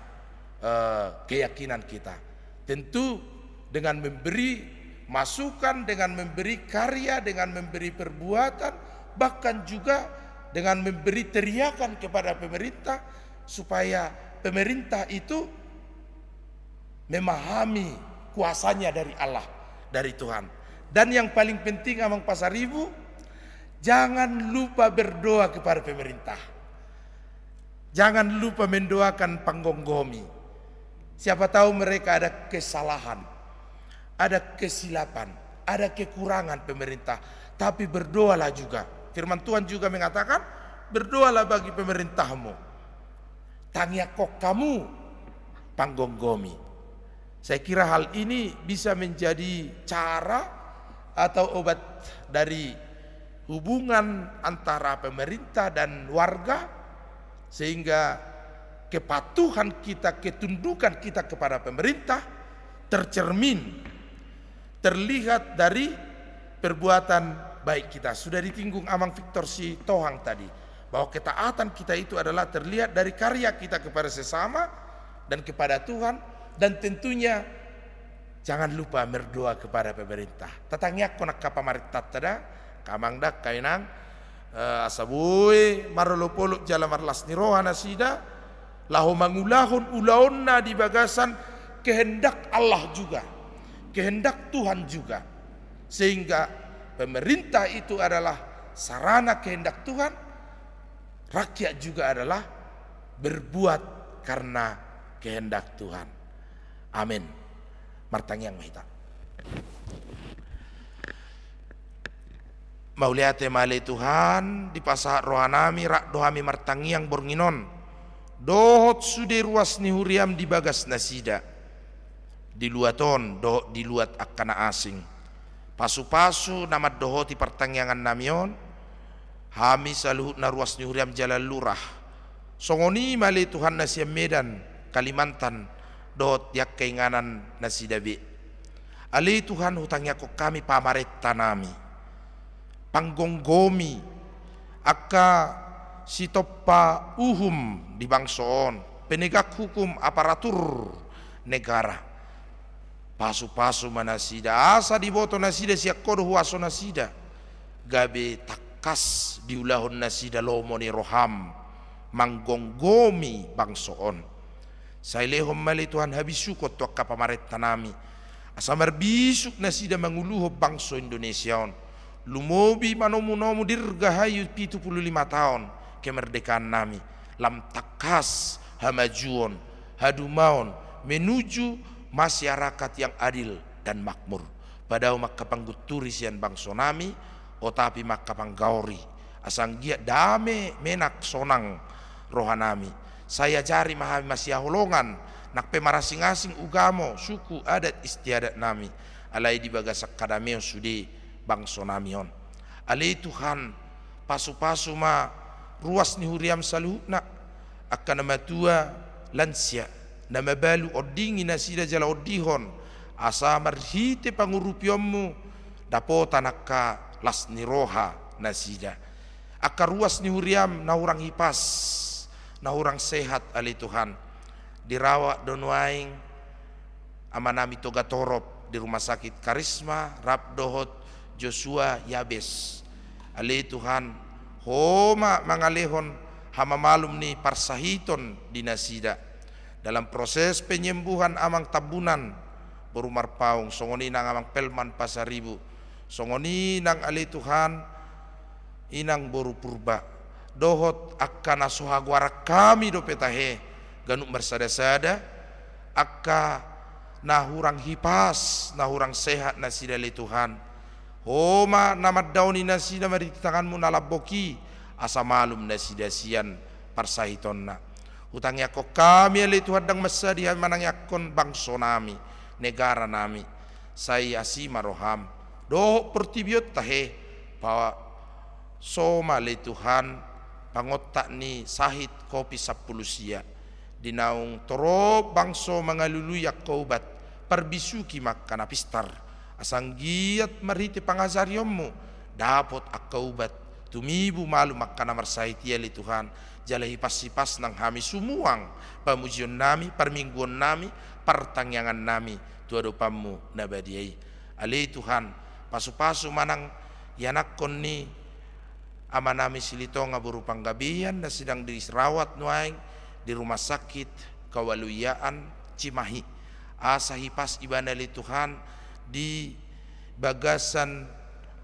eh, keyakinan kita. Tentu dengan memberi masukan, dengan memberi karya, dengan memberi perbuatan, bahkan juga dengan memberi teriakan kepada pemerintah supaya pemerintah itu memahami kuasanya dari Allah, dari Tuhan. Dan yang paling penting, Amang Pasaribu, jangan lupa berdoa kepada pemerintah. Jangan lupa mendoakan panggomgomi. Siapa tahu mereka ada kesalahan, ada kesilapan, ada kekurangan pemerintah. Tapi berdoalah juga. Firman Tuhan juga mengatakan, "Berdoalah bagi pemerintahmu. Tangianghon hamu panggomgomi." Saya kira hal ini bisa menjadi cara atau obat dari hubungan antara pemerintah dan warga, sehingga kepatuhan kita, ketundukan kita kepada pemerintah tercermin, terlihat dari perbuatan baik kita. Sudah disinggung Amang Victor Sitohang tadi, bahwa ketaatan kita itu adalah terlihat dari karya kita kepada sesama dan kepada Tuhan, dan tentunya jangan lupa berdoa kepada pemerintah. Tatangianghon angka pamarentanta da, angka amang da, angka inang, Eh, asa boi marolopolop jala marlas ni roha nasida, laho mangulahon ulaonna di bagasan kehendak Allah juga, kehendak Tuhan juga. Sehingga pemerintah itu adalah sarana kehendak Tuhan, rakyat juga adalah berbuat karena kehendak Tuhan. Amin. Martangiang ma hita. Mauliate ma ale Tuhan, dipasahat rohanami, rap do hami martangiang borngin on dohot sude ruas ni huriam di bagas nasida, di luat on dohot di luat angka na asing. Pasupasu na mandohoti partangiangannami on, hami saluhutna ruas ni huriam jala lurah. Songon i ma ale Tuhan na sian Medan, Kalimantan, dohot di angka inganan nasida be. Ale Tuhan, hutangiangkon hami pamarentanami, panggomgomi angka sitompa uhum di bangso on, penegak hukum, aparatur negara. Pasupasu ma nasida, asa diboto nasida sian Ho do huaso nasida, gabe tangkas diulahon nasida lomo ni roham manggomgomi bangso on. Sai lehon ma ale Tuhan habisukon tu angka pamarentanami, asa marbisuk nasida manguluhon bangso Indonesia on. Lumobi manomunomu dirgahayu pitu pulu lima taon kemerdekaannami, lam tangkas hamajuon, hadumaon, menuju masyarakat yang adil dan makmur. Padao ma angka panggunturi sian bangsonami, otapi ma angka panggaori, asa anggiat dame, menak, sonang rohanami. Sai ajari ma hami masihaholongan, nang pe marasingasing ugamo, suku, adat istiadatnami, alai di bagasan hadameon sude bangsonami on. Ale Tuhan, pasupasu ma ruas ni huriam saluhutna, angka na matua, lansia, na mabalu ondingi nasida jala ondihon, asa marhite pangurupionmu dapotan angka las ni roha nasida. Angka ruas ni huriam na hurang hipas, na hurang sehat ale Tuhan, dirawat do nuaeng amanami Togatorop di Rumah Sakit Karisma, rap dohot Joshua Yabes. Ale Tuhan, Ho ma mangalehon hamamalum ni parsahiton di nasida. Dalam proses penyembuhan amang Tambunan, boru Marpaung, songon i nang amang Pelman Pasaribu, songon i nang ale Tuhan, inang boru Purba, dohot angka na so hagoaran hami dope tahe, ganup marsadasada, angka na hurang hipas, na hurang sehat nasida ale Tuhan. Ho ma na mandaoni nasida marhite tanganmu na lambok i, asa malum nasida sian parsahitonna. Hutangiangkon hami ale Tuhan, ndang mansadi hami manangiangkon bangsonami, negaranami, sai asi ma roham, dohot portibi on tahe, pa so ma ale Tuhan, pangontak ni sahit Covid sampulu sia, di naung torop bangso mangalului angka ubat, parbisuki ma angka na pistar, asa anggiat marhite pangajarionmu, dapot angka ubat, tumibu malum angka na marsahit i ale Tuhan, jala hipas-hipas nang hami sumuang pamujionnami, parmingguonnami, partangiangannami tu adopanmu na badia i. Ale Tuhan, pasupasu ma nang ianakkon ni amanami Silitonga boru Panggabean na sedang dirawat nuaeng di Rumah Sakit Kewaluyaan Cimahi. Asa hipas ibana ale Tuhan di bagasan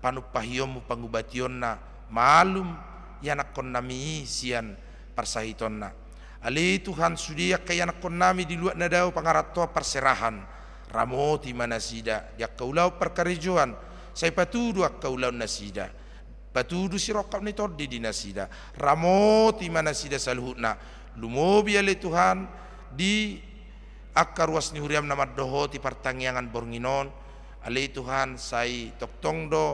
panumpahionmu pangubationna, malum ianakkonnami i sian parsahitonna. Ale Tuhan, sude angka ianakkonnami di luat na dao pangarantoan parserahan, ramoti ma nasida di angka ulaon parkarejoan, sai patudu angka ulaon nasida, patudu sirongkap ni tondi di nasida, ramoti ma nasida saluhutna. Lumobi ale Tuhan, di angka ruas ni huriam na mandohoti partangiangan borngin on, ale Tuhan, sai tongtong do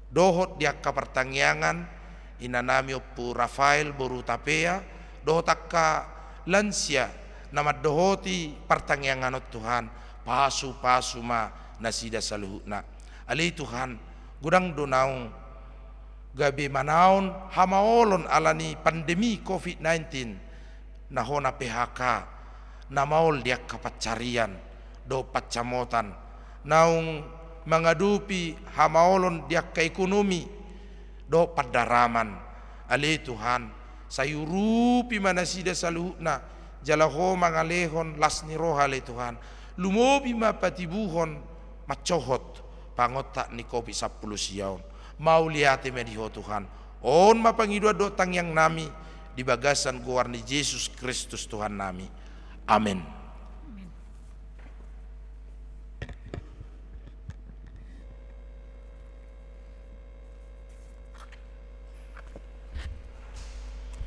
dohot di angka partangiangan inanami Ompu Rafael boru Hutapea, dohot angka lansia na mandohoti partangiangan on Tuhan, pasupasu ma nasida saluhutna. Ale Tuhan, godang do naung gabe manaon hamaolon ala ni pandemi Covid nineteen, na hona P H K, na maol di angka pansarian dohot pansamotan, naung mangadopi hamaolon di angka ekonomi dohot pandaraman. Ale Tuhan, sai urupi ma nasida saluhutna, jala Ho mangalehon las ni roha, ale Tuhan. Lumobi ma patibuhon mansohot pangontak ni Covid sampulu sia on. Mauliate ma di Ho Tuhan. On ma pangidoan dohot tangiangnami di bagasan goar ni Jesus Kristus Tuhannami. Amen.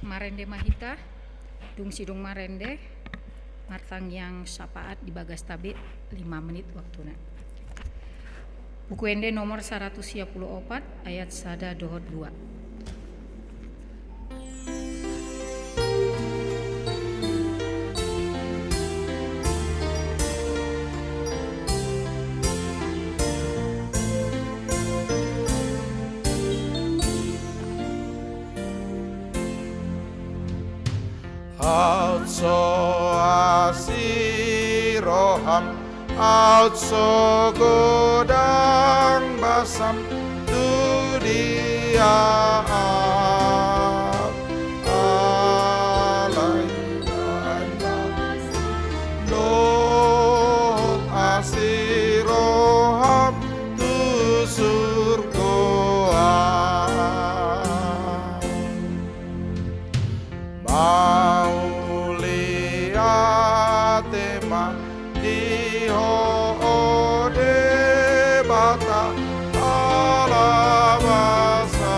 Marende ma hita, dung sidung marende, martangiang syafaat di bagasta be, lima menit waktuna. Buku Ende nomor saratus sia pulu opat, ayat sada dohot dua. Aut so asi roham, aut so godang basam tu dia, aut alai dohot asi roham tu surgo an. Mauliate ma di Ho, o Debata, ala basa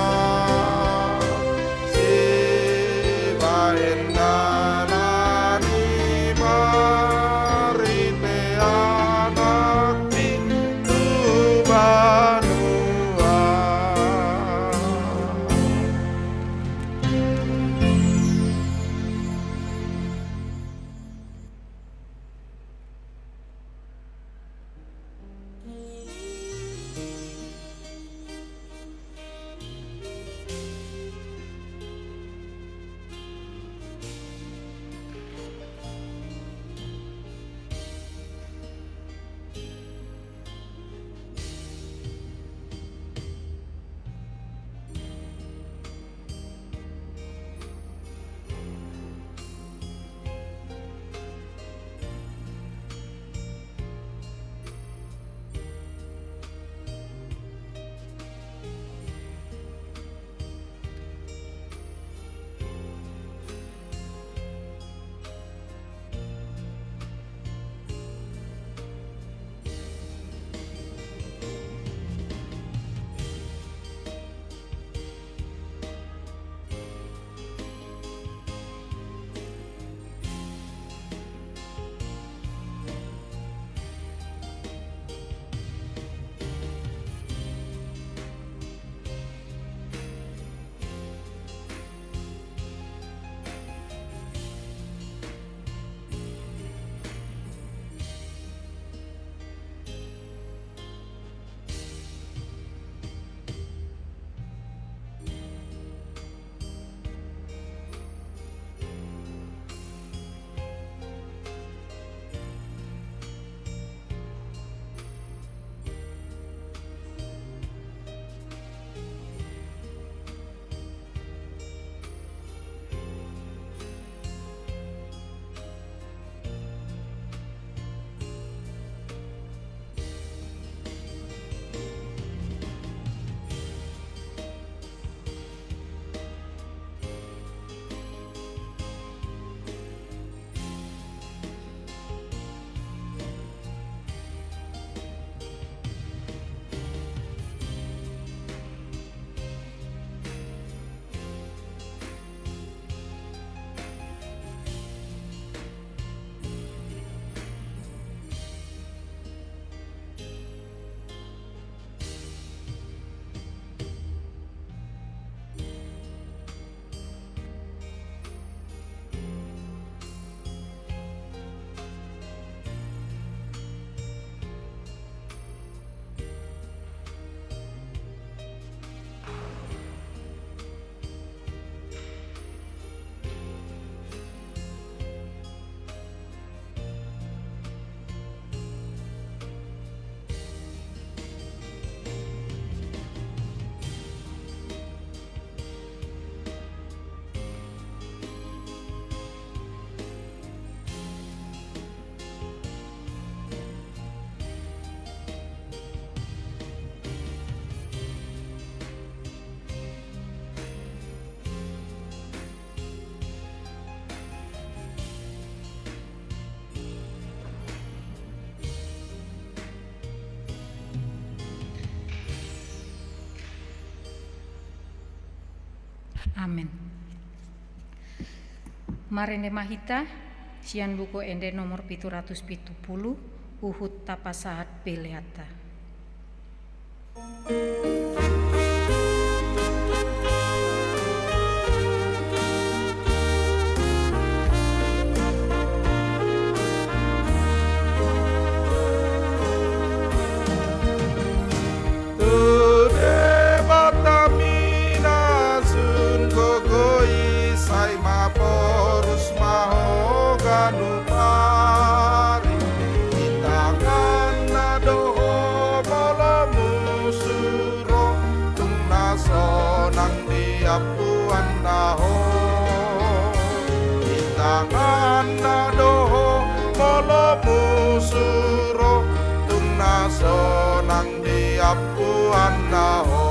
Amen. Marende ma hita sian Buku Ende nomor pitu ratus pitu pulu, Huhut tapasahat peleanta. Tu Debatami na sun gogo i, sai maporus ma ho ganup ari. Di tanganna do ho molo musu ro, tung na sonang diampuanna ho. Di tanganna do ho molo musu ro, tung na sonang diampuanna ho.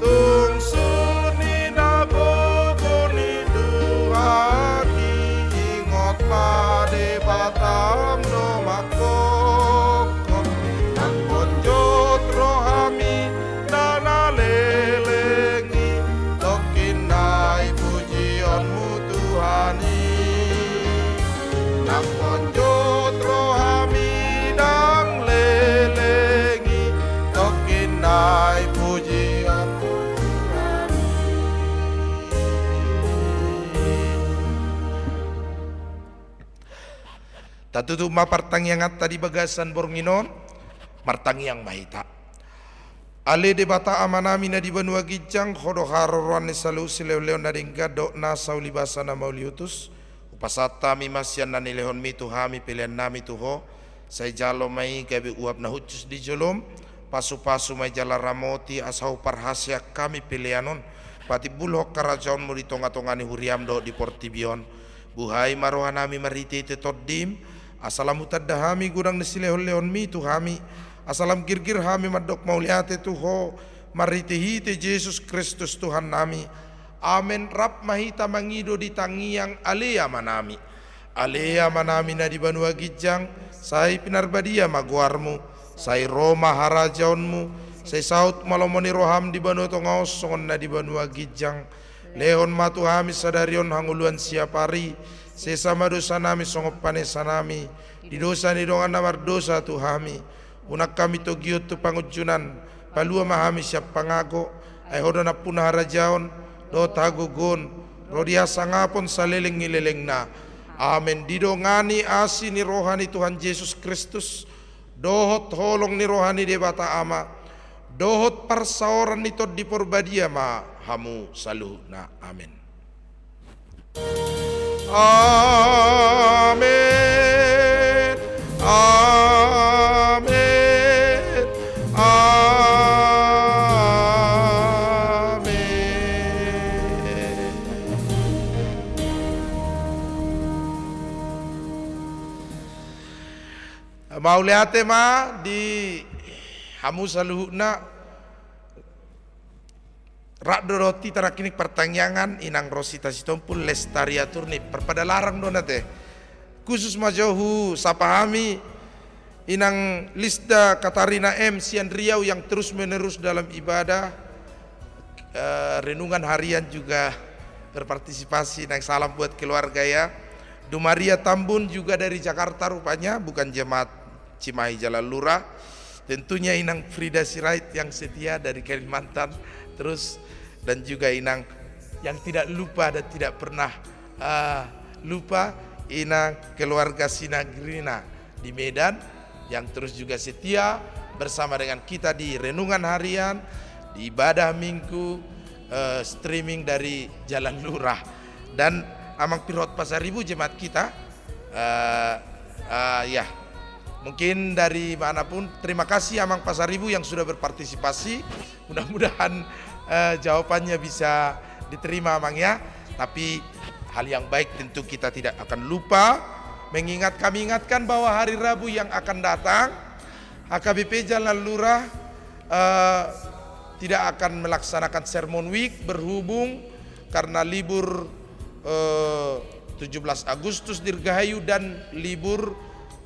Tung sun i na gogo ni Tuhan i, ingot ma Debatam do mangkongkon. Nang ponjot rohami na na leleng i, tongkin nai pujionmu Tuhan i. Nang ponjot rohami ndang leleng i, tongkin nai pujionmu Tuhan i. Tatutup ma partangianganta di bagasan borngin on. Martangiang ma hita. Ale Debata Amanami na di banua ginjang, Ho do haroroan ni saluhut silehonlehon na denggan dohot nasa ulibasa na mauliutus. Hupasahat hami ma sian na nilehonmi tu hami peleannami tu Ho. Sai jalo ma i gabe uap na hushus di jolom. Pasupasu ma i jala ramoti asa huparhaseang hami pelean on patimbulhon harajaonmu di tongatonga ni huriam dohot di portibi on. Buhai ma rohanami marhitehite Tondim, asa lam hutanda hami godang ni silehonlehonmi tu hami, asa lam girgir hami mandok mauliate tu Ho marhitehite Jesus Kristus Tuhannami. Amen. Rap ma hita mangido di tangiang Ale Amanami. Ale Amanami na di banua ginjang, sai pinarbadia ma goarmu, sai ro ma harajaonmu, sai saut ma lomo ni roham di banua tonga on songon na di banua ginjang. Lehon ma tu hami sadari on hangoluan siapari, sesa ma dosanami songon panesanami di dosa ni dongan na mardosa tu hami. Unang hami togihon tu pangunjunan, palua ma hami sian pangago, ai Ho do nampuna harajaon, dohot hagogoon, ro di hasangapon saleleng ni lelengna. Amen. Didongani asi ni roha ni Tuhan Jesus Kristus, dohot holong ni roha ni Debata Ama, dohot parsaoran ni Tondi Porbadia ma hamu saluhutna. Amen. Amen. Amen. Amen. Mauliate ma di hamu saluhutna. Rap do dohot hita nangkining partangiangan, Inang Rosita Sitompul, Lestari Aturnip, parpadalarang do na te. Khusus ma jo husapa hami Inang Lisda Katarina M sian Riau yang terus menerus dalam ibadah, eh, renungan harian juga berpartisipasi. Nang salam buat keluarga ya. Du Maria Tambun juga dari Jakarta rupanya, bukan jemaat Cimahi Jalan Lurah. Tentunya Inang Frida Sirait yang setia dari Kalimantan, terus, dan juga Inang yang tidak lupa dan tidak pernah, eh, lupa, Inang keluarga Sinagrina di Medan, yang terus juga setia bersama dengan kita di renungan harian, di ibadah minggu, eh, streaming dari Jalan Lurah. Dan Amang Pirhot Pasaribu, jemaat kita, eh, eh, ya, mungkin dari mana pun, terima kasih Amang Pasaribu yang sudah berpartisipasi. Mudah-mudahan, eh, jawabannya bisa diterima, Amang, ya. Tapi hal yang baik tentu kita tidak akan lupa mengingat, kami ingatkan bahwa hari Rabu yang akan datang, H K B P Jalan Lurah, eh, tidak akan melaksanakan Sermon Week berhubung karena libur, eh, tujuh belas Agustus Dirgahayu dan libur,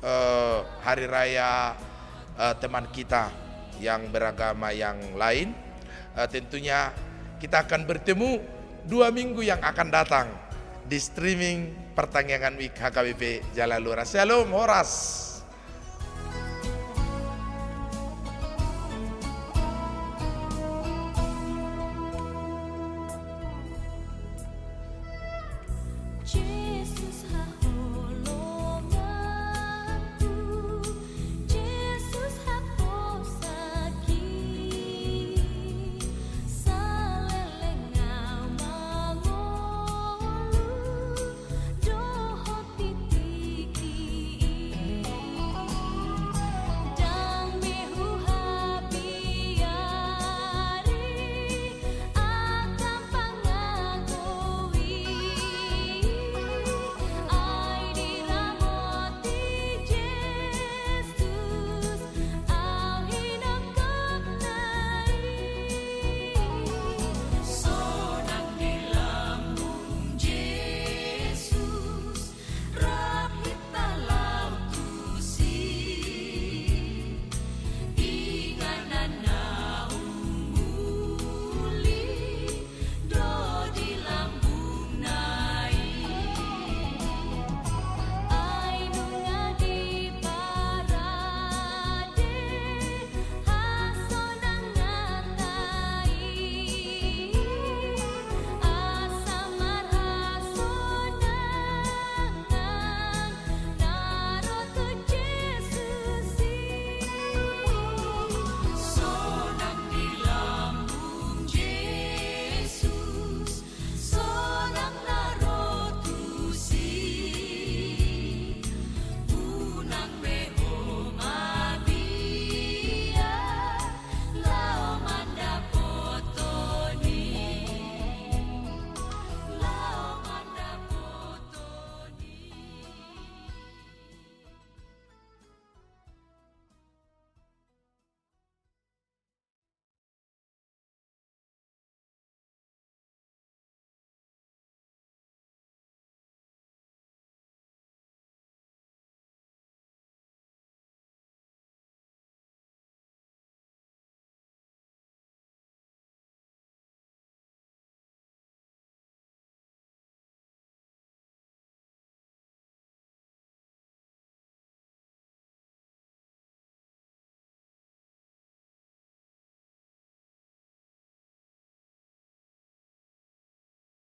eh, hari raya, eh, teman kita. yang beragama yang lain. Eh, tentunya kita akan bertemu dua minggu yang akan datang di streaming Partangiangan Week H K B P Jalalura. Syalom, horas.